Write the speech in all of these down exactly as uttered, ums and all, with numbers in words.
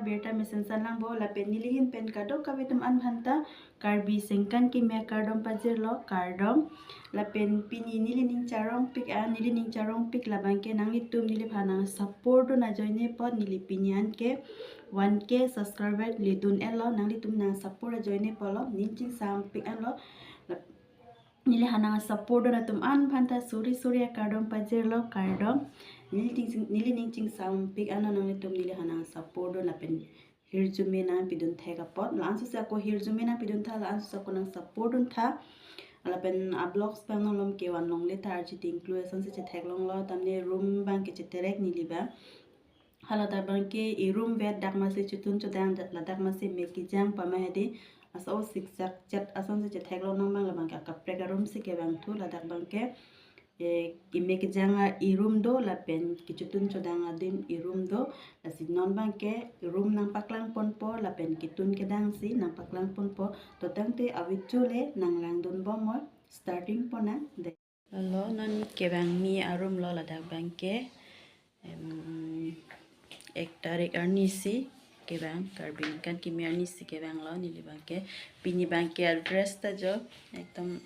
Birta mesen san lang bo, lapen neli ahin pen kadokave atum an aphanta Karbi Sengkan Kimi akardom pajirlo, kardom. Lapen pini neli ning charongpik an, neli ning charongpik labangke nanglitum neliphan nang support dun ajoine apot neli pini anke one K subscriber neli dun-etlo, nanglitum nang support ajoine apotlo, ning chingsampik anlo. Lap-, neliphan nang support dun atum an aphanta suri suri akardom pajirlo, kardom. Neli ting-, neli ning chingsampik anlo, nanglitum neliphan nang support dun lapen hirjume nangpidun thek apot. La-an sose ako hirjume nangpidun tha, la-an sose ako nang support dun tha. Lapen a vlogs abang nangtum kevan longle ta, arji ting klui asonsi chetheklonglo, tamne room abangke cheterek neli abang. Hala ta abangke e-room vet dak masi chotun chodang, ladak masi mek kejang pama hedi, aso siksak chet asonsi chetheklong nang abang, labangke akaprek a-room si kevang thu, ladak abangke, eh, imek kejang a e-room do, lapen kechotun chodang adim e-room do, lasi non abangke room nangpaklang ponpo, lapen ketun kedang si nangpaklang ponpo, to tangte a-video le nang langdun bom moi, starting ponnang de. Lalo non kevangmi a-room lo, ladak abangke, em, ek tarik arni si kevang, Karbi Sengkan Kimi arni si kevanglo neli abangke. Pini abangke a-dress ta jo ekdom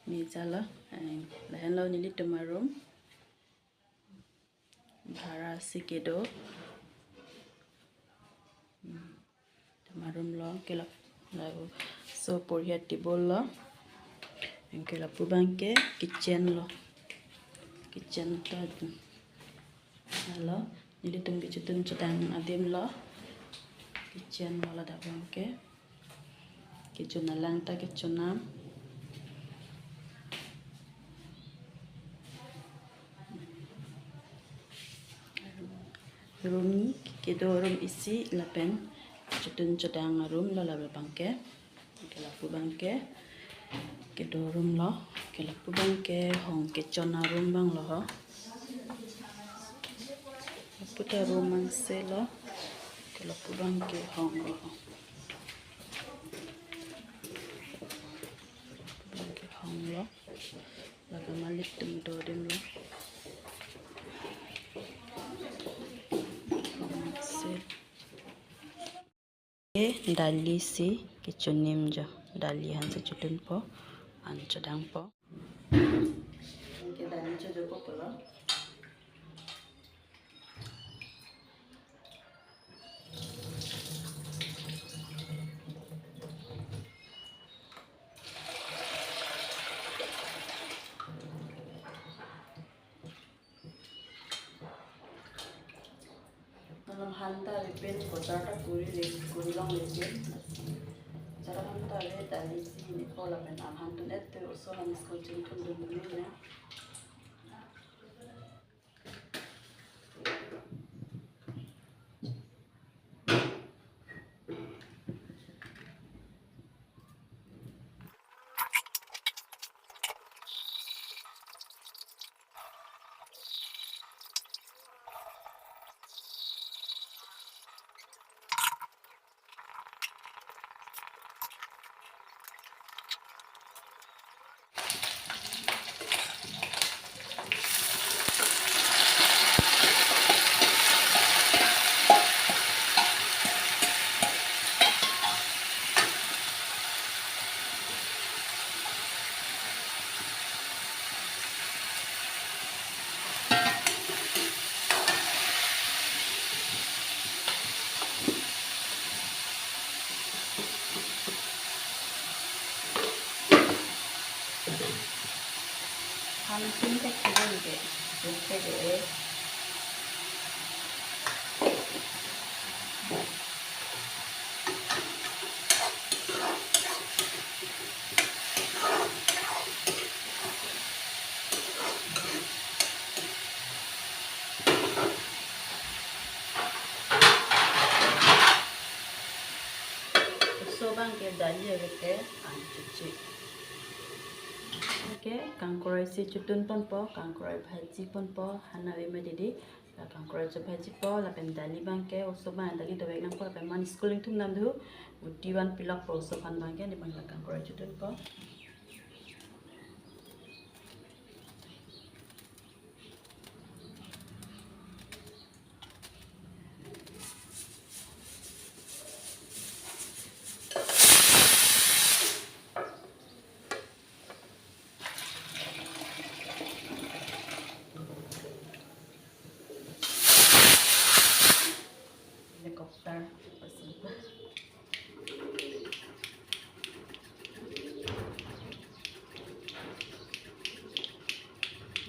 mejalo, em, lahenlo nelitum a-room. Bhara si kedo. Hmm. Itum a-room lo, ke la, laso porhi a-table lo. Anke lapu abangke kitchen lo. Kitchen ta, alo, nelitum kechotun chodang adim lo. Kitchen lo, ladak abangke. Kechon alang ta kechonam. Room ni kedo, room isi lapen chotun chodang a-room lo, labangke. Ke lapu abangke kedo room lo. Ke lapu abangke hong kechon a-room abang lo ho. Lapu ta room angse lo. Ke lapu abangke hong lo ho. Abangke hong lo. Laga malik atum do adim lo. Hong angse. Ke dali si kechonim jo. Dali aphansi chotunpo, an chodangpo. Ke dali chojopo pulo. Alam hanta repen kochar ta kuri le, kuri longle pen. Char hanta le dali si nepo lapen alam hantun et te oso aphan school chingthum dun ne. Ham tin ta kilo ke, tin ta ke. Oso abangke dali ave te an chuchi. Anke kangkoroi si chotun ponpo, kangkoroi bhaji ponpo, hana ave ma didi. La kangkoroi chobhajipo, lapen dali abangke, oso abang dali dovek nangpo, lapen man school ingthum nam do, uti van pilokpo oso aphan abangke, ne abang la kangkoroi chotunpo.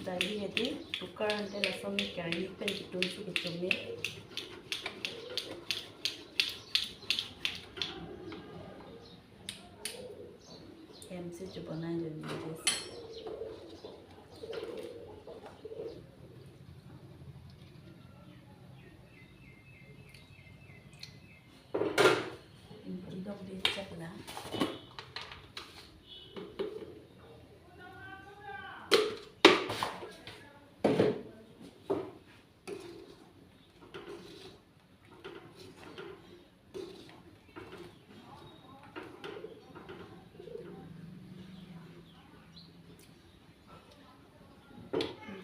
Kali hedi cooker ante laso me kerahi pen kitun si kechome. Hem si chubonai jo ni je. Ingkoi dok di chak na.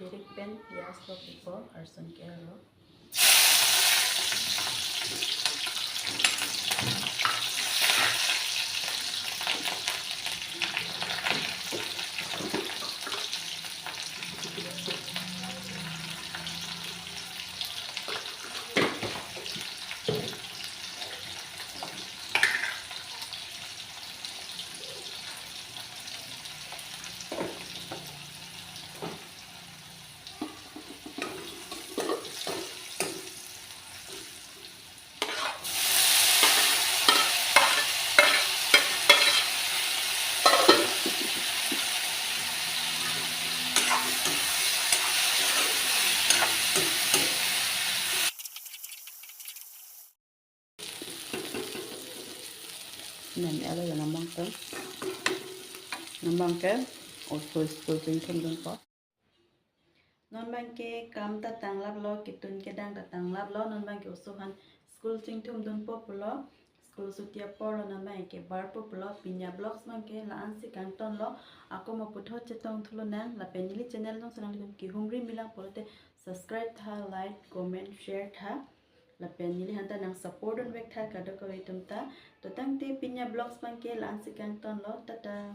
Direct pen pias lo pipo arson ke lo. Meme lo ya nambang ke. Nambang ke oso school chingthum dunpo. Non bang ke kam ta tanglap lo, kitun kedang ta tanglap lo, non bang ke oso aphan school chingthum dunpo pulo, school suti apor lo, non bang ke barpo pulo. Pinya vlogs bang ke la-an si kangton lo, ako mo puthot chetong thu lonang, lapen neli channel nung sonang kehumri milang pulote subscribe tha, like, comment, share tha. Lapen neli hanta nang support dunvek tha kadokave atum ta. To tangte pinya vlogs bang ke la-an si kangton lo. Tata.